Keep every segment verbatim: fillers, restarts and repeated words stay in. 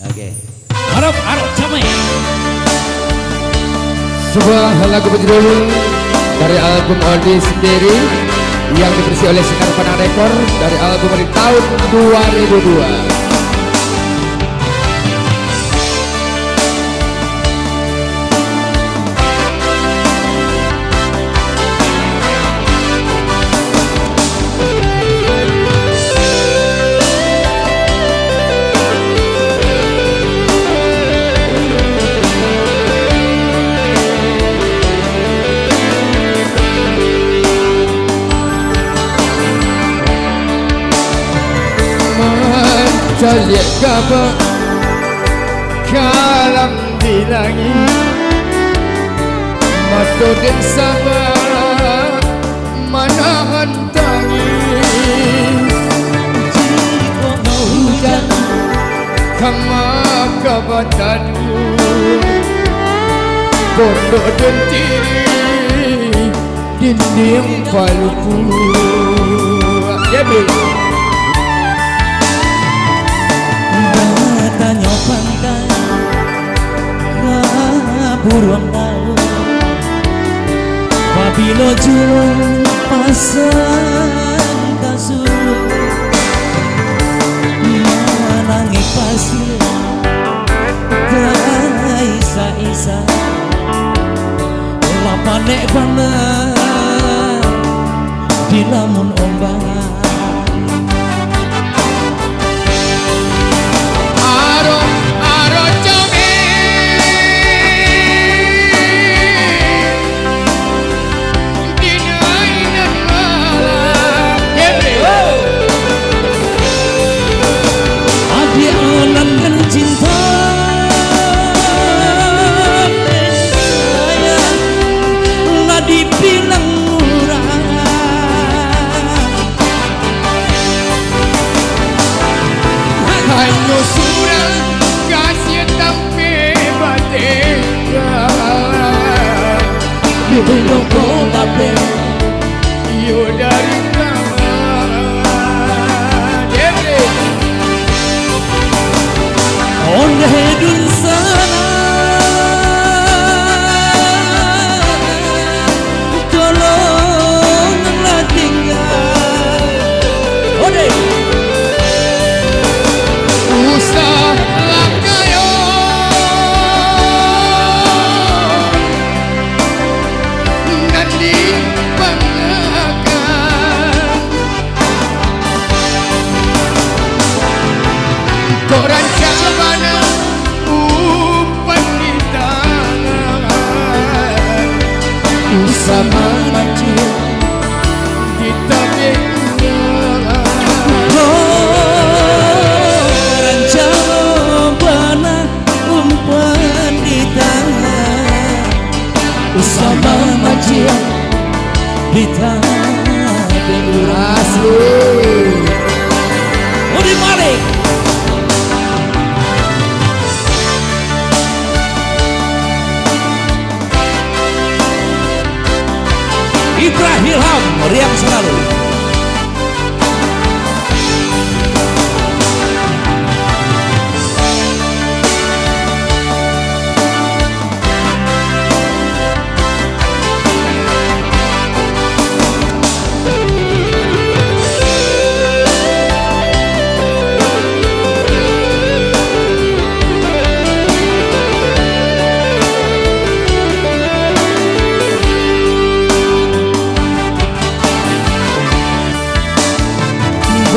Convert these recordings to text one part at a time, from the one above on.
Oke. Arok, arok, camai. Sebuah lagu berjudul dari album Odi sendiri yang diproduksi oleh Sinar Padang Record dari album di tahun dua ribu dua. Mancaliak gabak kalam di langik, mato den saba manahan tangih. Jikok mau hujan, kama ka batadu, pondok den tiri, dindiang paluku. Batanyo pantai ka buruang laut, pabilo juo pasang ka surau, manangih pasia ka isak-isak, lah panek bana dilamun ombak. Aro, aro, comik. Adiak nan den cinto, sayang, lah dibilang murah. Hanyo surang kasiah tampek batengkah, di tunggu ko tampek. Iyo dari kawan. Ondeh dun sana, tolonglah tinggal. Ondeh. Usah lah kayo. Nan dibanggakan. Kok rancak bana umpan di tangan, usah mamancing di tabing. Oh, rancak bana umpan di tangan, usah mamancing di tangan. Asli. Udi Malik. Ibrahim Ham, riang selalu.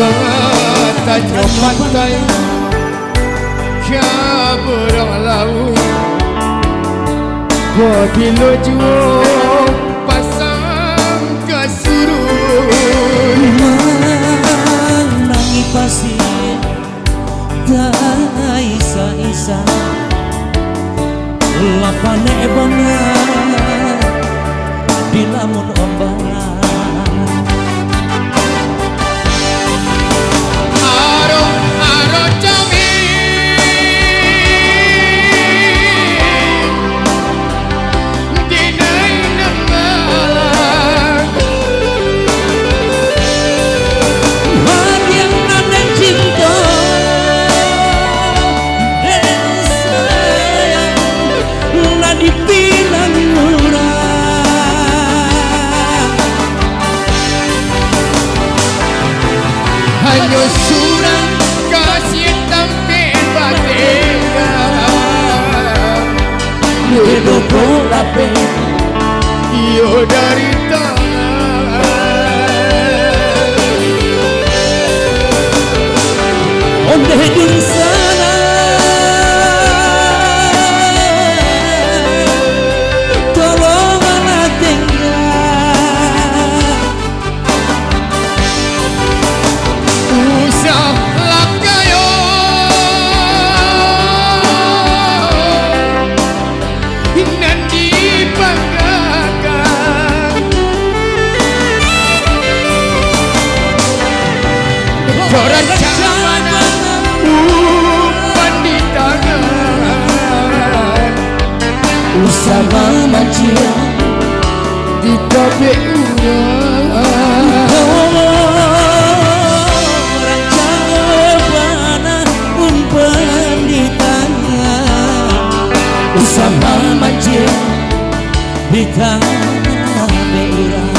Batanyo pantai ka buruang lauik, babilo juo pasang ka suruik. Manangih pasia taisak-isak, lah panek bana dilamun ombak. Aro, aro, comik. Didukung lapeh, iyo dari tangan. Ondeh dunsanak, tolonglah tengah. Usah langkayo nan dipanggakan. Rancana umpan di tangan. Usah mamanciang di tabek urang. Rancana umpan di tangan. Usah mamanciang di tabek urang.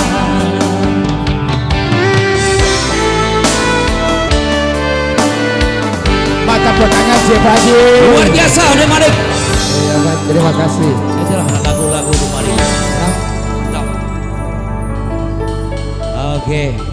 Mantap, buat tangan, Cik Haji. Luar biasa, Ode Malik. Iya, Pak. Terima kasih. Itulah lagu-lagu kemarin. Mantap. Oke.